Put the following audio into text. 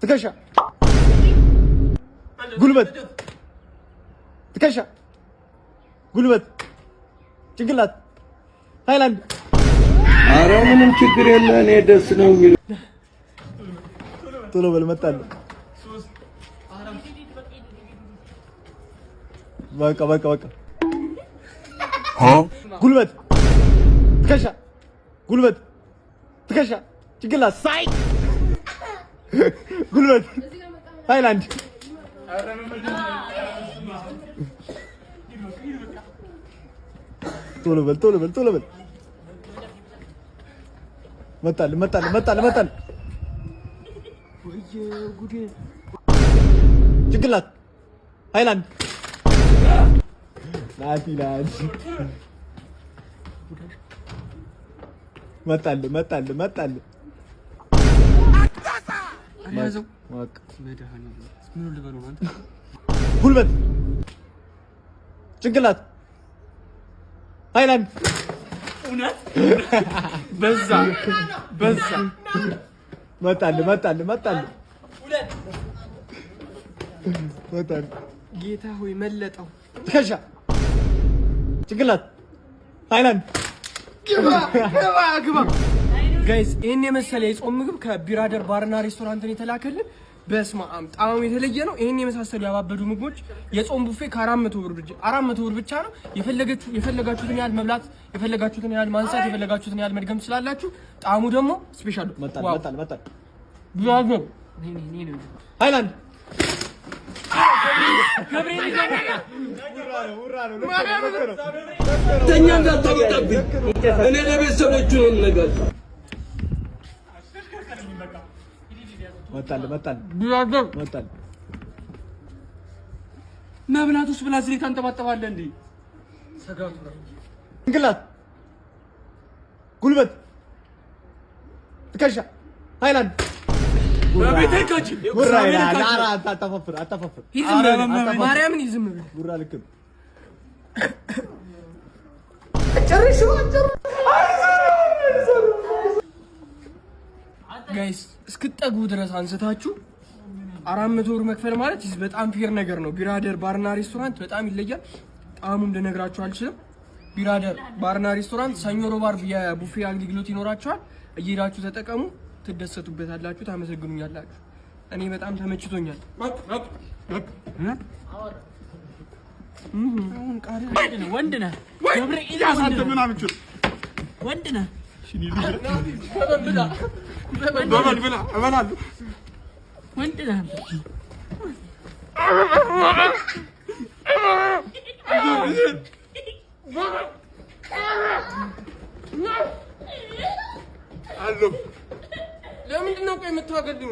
ትከሻ፣ ጉልበት፣ ትከሻ፣ ጉልበት፣ ጭንቅላት፣ ታይላንድ። አረ ምንም ችግር የለ። እኔ ደስ ነው የሚለው። ቶሎ በል፣ መጣለሁ። በቃ በቃ በቃ። ጉልበት፣ ትከሻ፣ ጉልበት፣ ትከሻ፣ ጭንቅላት፣ ሳይ ጉልበት፣ ታይላንድ። ቶሎ በል፣ ቶሎ በል፣ ቶሎ በል። መጣል መጣል መጣል መጣል። ጭንቅላት፣ ታይላንድ። ናቲ ናቲ። መጣል መጣል መጣል። ጉልበት፣ ጭንቅላት፣ ታይላንድ። በዛ በዛ። መጣል መጣል መጣል መጣል። ጌታ ሆይ መለጠው። ትከሻ፣ ጭንቅላት፣ ታይላንድ። ግባ ግባ ግባ። Guys፣ ይህን የመሰለ የጾም ምግብ ከቢራደር ባርና ሬስቶራንት ነው የተላከልን። በስመ አብ፣ ጣዕሙ የተለየ ነው። ይህን የመሳሰሉ ያባበዱ ምግቦች የጾም ቡፌ ከ400 ብር ብቻ፣ 400 ብር ብቻ ነው። የፈለጋችሁትን ያህል መብላት፣ የፈለጋችሁትን ያህል ማንሳት፣ የፈለጋችሁትን ያህል መድገም ትችላላችሁ። ጣዕሙ ደግሞ special ነው። መጣል Wow። መጣል መጣል። ቢራደር። ታይላንድ። ገብርኤል። ተኛ እንዳታመጣብኝ። እኔ ለቤተሰቦቹ ነው የምነግራቸው። መጣል መጣል ቢራደር። መጣል። መብላት ውስጥ ብላ ዝሬ ታንጠባጠባለህ እንዴ? ጭንቅላት፣ ጉልበት፣ ትከሻ፣ ታይላንድ። ጉራ ይላል። ኧረ አታፋፍር፣ አታፋፍር። ይዝም በል፣ ማርያምን ይዝም በል። ጉራ ልክ ነው። Guys፣ እስክጠግቡ ድረስ አንስታችሁ 400 ብር መክፈል ማለት ይህ በጣም fair ነገር ነው። ቢራደር ባርና ሬስቶራንት በጣም ይለያል። ጣዕሙም ልነግራችሁ አልችልም። ቢራደር ባርና ሬስቶራንት ሰኞ፣ ሮብ፣ ዓርብ የቡፌ አገልግሎት ይኖራቸዋል። እየሄዳችሁ ተጠቀሙ፣ ትደሰቱበታላችሁ፣ ታመሰግኑኛላችሁ። እኔ በጣም ተመችቶኛል። ወንድ ነህ፣ ወንድ ነህ። ወንድ ነህ አንተ። ለምንድን ነው ቆይ የምታገሉኝ?